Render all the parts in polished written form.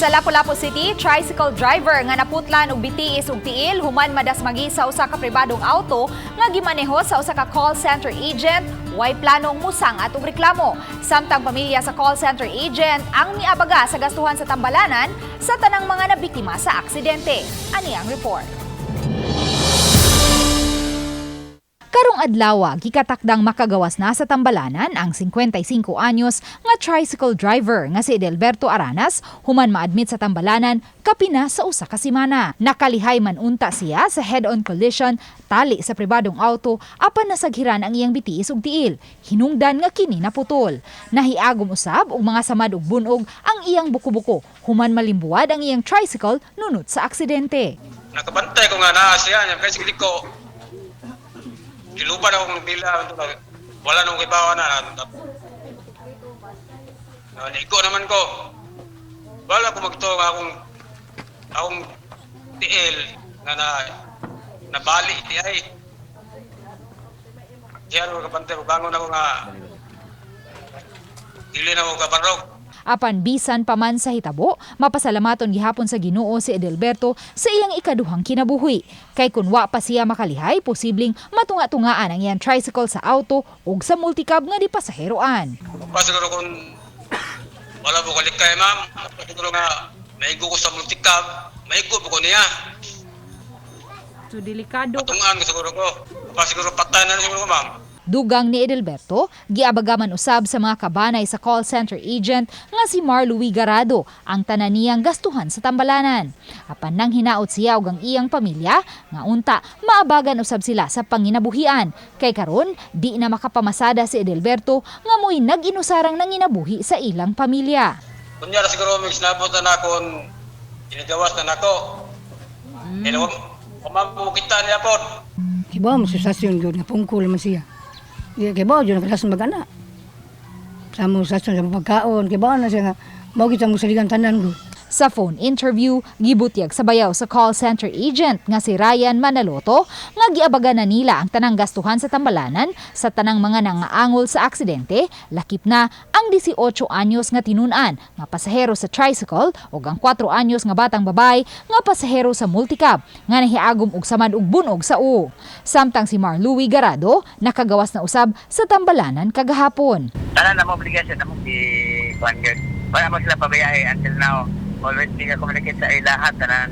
Sa Lapu-Lapu City, tricycle driver nga naputlan og bitiis ug tiil human madasmagi sa usa ka pribadong auto nga gimaneho sa usa ka call center agent, way planong musang atong reklamo. Samtang pamilya sa call center agent ang miabaga sa gastuhan sa tambalanan sa tanang mga nabiktima sa aksidente. Ani ang report. Karong adlaw, gikatakdang makagawas na sa tambalanan ang 55 anyos nga tricycle driver nga si Edelberto Aranas human maadmit sa tambalanan kapina sa usa ka semana. Nakalihay man unta siya sa head-on collision tali sa pribadong auto apan nasaghiran ang iyang bitiis ug tiil. Hinungdan nga kini naputol. Nahiagom usab og mga samad ug bunog ang iyang buko-buko human malimbuwad ang iyang tricycle nunot sa aksidente. Nakabantay ko nga naa siya niya kasi ko giluban akong bila, wala nang kibawa na na naigo naman ko, wala ko magtuo nga akong akong tiil nga na nabali di ay diyan ko kabantay ko bangon ako nga dili na ko kabarog. Apan bisan pa man sa hitabo, mapasalamaton gihapon sa Ginoo si Edelberto sa iyang ikaduhang kinabuhi. Kay kun wa pa siya makalihay, posibleng matunga-tungaan ang iyang tricycle sa auto ug sa multicab nga di pasaheroan. Pa siguro kung wala mo kalikay, ma'am. Pa siguro nga maigo ko sa multicab, maigo po ko niya. So delikado. Patungan ko siguro ko. Pa siguro patay na siguro ko, ma'am. Dugang ni Edelberto, giabagaman usab sa mga kabanay sa call center agent nga si Marlouie Garado ang tanan niyang gastuhan sa tambalanan. Apan nang hinaot siya ug ang iyang pamilya nga unta maabagan usab sila sa panginabuhian kay karon di na makapamasada si Edelberto nga mo'y nag-inusarang nanginabuhi sa ilang pamilya. Kunya ra siguro may sinabot na nako inigawas na nako. Mm. Wa kita niya po. Kibaw mo sa stasyon gyud nga pungkol man siya. Di kibaw gyud nakalas mag-ana. Sa mo stasyon sa pagkaon, kibaw na siya nga mao kita mo saligan tanan gyud. Sa phone interview, gibutyag sa bayaw sa call center agent nga si Ryan Manaloto nga giabagan na nila ang tanang gastuhan sa tambalanan sa tanang mga nangaangol sa aksidente, lakip na ang 18 anyos nga tinun-an nga pasahero sa tricycle ug ang 4 anyos nga batang babay nga pasahero sa multicab nga nahiagom og samad ug bunog sa uo. Samtang si Marlouie Garado nakagawas na usab sa tambalanan kagahapon. Tanan na mo obligasyon na mo gi kuan gyud. Wala mo sila pabayahe until now. Always di ka communicate sa ilaha tanan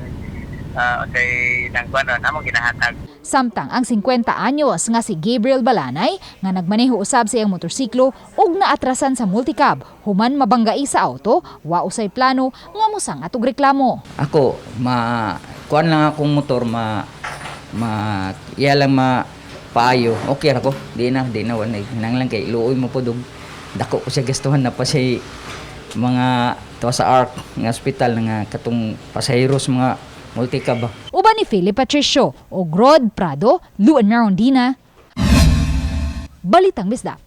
say nang kuan ron among ginahatag. Samtang ang 50 anyos nga si Gabriel Balanay nga nagmaneho usab sa iyang motorsiklo ug naatrasan sa multicab human mabanggai sa auto, wa usay plano nga musang atog reklamo. Ako ma kuan lang akong motor, ma ma iya lang ma paayo, okay ra ko, di na wala nang lang kay luoy mo pud og dako ko siya gastuhan na pa siya mga tuwa sa ARC nga ospital nga katong pasaheros mga multicab ba. Uban ni Philip Patricio ug Rod Prado, Luan Merondina. Balitang Bisdak.